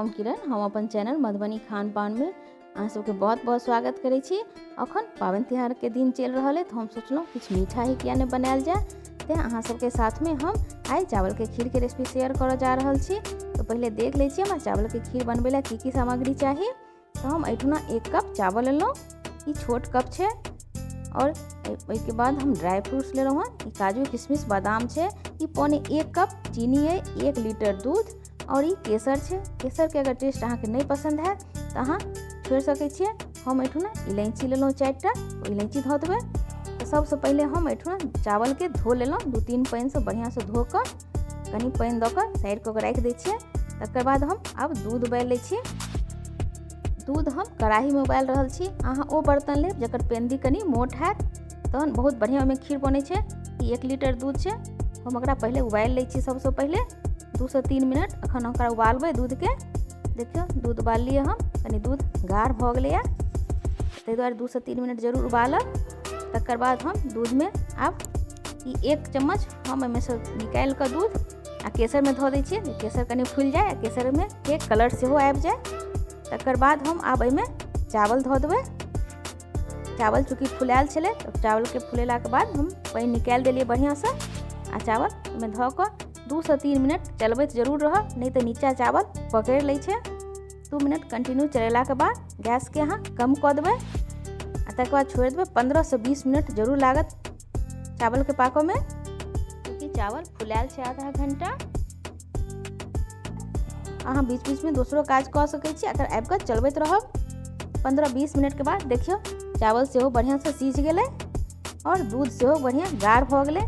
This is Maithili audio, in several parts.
हम किरण। हम अपन चैनल मधुबनी खान पानमे अहाँ सबके बहुत बहुत स्वागत करै छी। अखन पाबनि तिहारके दिन चलि रहल अइ, तऽ हम सोचलहुँ किछु मीठा ही किया नहि बनायल जाय। तेँ अहाँ सबके साथमे हम आइ चावलके खीरके रेसिपी शेयर करऽ जा रहल छी। तऽ पहिले देख लै छी हमरा चावलके खीर बनबै लए की की सामग्री चाही। तऽ हम एहिठुना 1 कप चावल लेलहुँ, ई छोट कप छै। और ओहिके बाद हम ड्राई फ्रूट्स लेलहुँ हँ, ई काजू किशमिश बादाम छै। ई 0.75 कप चीनी अइ, 1 लीटर दूध और ई केसर छै। केसरके अगर टेस्ट अहाँके नहि पसन्द हैत तऽ अहाँ छोड़ि सकै छियै। हम एहिठुना इलायची लेलहुँ 4टा, इलायची धऽ देबै। तऽ सबसँ पहिले हम एहिठुना चावलके धो लेलहुँ 2-3 पानिसँ बढ़िआँसँ धो कऽ कनि पानि दऽ कऽ साइड कऽ कऽ राखि दै छियै। तकर बाद हम आब दूध उबालि लै छी। दूध हम कड़ाहीमे उबालि रहल छी। अहाँ ओ बर्तन लेब जकर पेंदी कनि मोट हैत, तहन बहुत बढ़िआँ ओहिमे खीर बनै छै। ई 1 लीटर दूध छै। हम ओकरा पहिले उबालि लै छी सबसँ पहिले 2 से 3 मिनट अखन ओकरा उबालबै दूधके। देखियौ, दूध उबाललियै हम, कनि दूध गाढ़ भऽ गेलैए, ताहि दुआरे 2 से 3 मिनट जरूर उबालब। तकर बाद हम दूधमे आब ई 1 चम्मच हम एहिमेसँ निकालि कऽ दूध आ केसरमे धऽ दै छियै, केसर कनि फुलि जाय आ केसरमे के कलर सेहो आबि जाय। तकर बाद हम आब एहिमे चावल धऽ देबै। चावल चूँकि फुलायल छलै, तऽ चावलके फुलेलाके बाद हम पानि निकालि देलियै बढ़िआँसँ आ चावल ओहिमे धऽ कऽ 2 से 3 मिनट चलबैत जरूर रहब, नहि तऽ नीचा चावल पकड़ि लै छै। 2 मिनट कंटिन्यू चलेलाके बाद गैसके अहाँ कम कऽ देबै आ तकर बाद छोड़ि देबै। 15 से 20 मिनट जरूर लागत चावलके पाकऽमे, चूँकि चावल फुलायल छै आधा घंटा। अहाँ बीच बीचमे दोसरो काज कऽ सकै छी, अगर आबि कऽ चलबैत रहब। 15-20 मिनटके बाद देखियौ, चावल सेहो बढ़िआँसँ सीझ गेलै आओर दूध सेहो बढ़िआँ गाढ़ भऽ गेलै।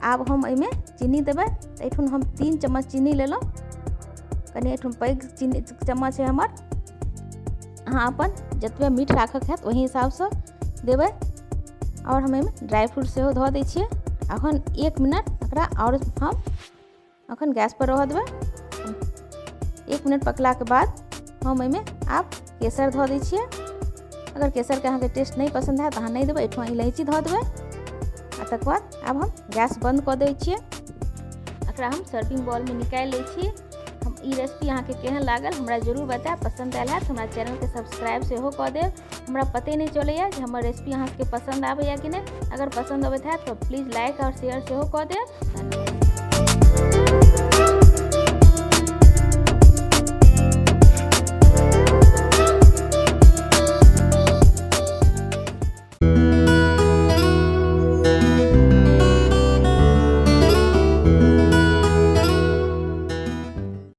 आब हम एहिमे चीनी देबै। तऽ एहिठुन हम 3 चम्मच चीनी लेलहुँ, कनि एहिठुन पैघ चीनी चम्मच है हमर। अहाँ अपन जतबे मीठ राखऽके हैत, ओहि हिसाबसँ देबै। आओर हम एहिमे ड्राई फ्रूट सेहो धऽ दै छियै। अखन 1 मिनट एकरा आओर हम अखन गैस पर रहऽ देबै। 1 मिनट पकलाके बाद हम एहिमे आब केसर धऽ दै छियै। अगर केसरके अहाँके टेस्ट नहि पसन्द हैत तऽ अहाँ नहि देबै। एहिठुमा इलायची धऽ देबै आ तकर बाद आब हम गैस बन्द कऽ दै छियै। एकरा हम सर्विंग बॉलमे निकालि लै छी। हम ई रेसिपी अहाँके केहन लागल, हमरा जरूर बतायब। पसन्द आयल हैत, हमरा चैनलके सब्सक्राइब सेहो कऽ देब। हमरा पते नहि चलैए जे हमर रेसिपी अहाँ सबके पसन्द आबैए कि नहि। अगर पसन्द अबैत हैत तऽ प्लीज लाइक आओर शेयर सेहो कऽ देब। धन्यवाद।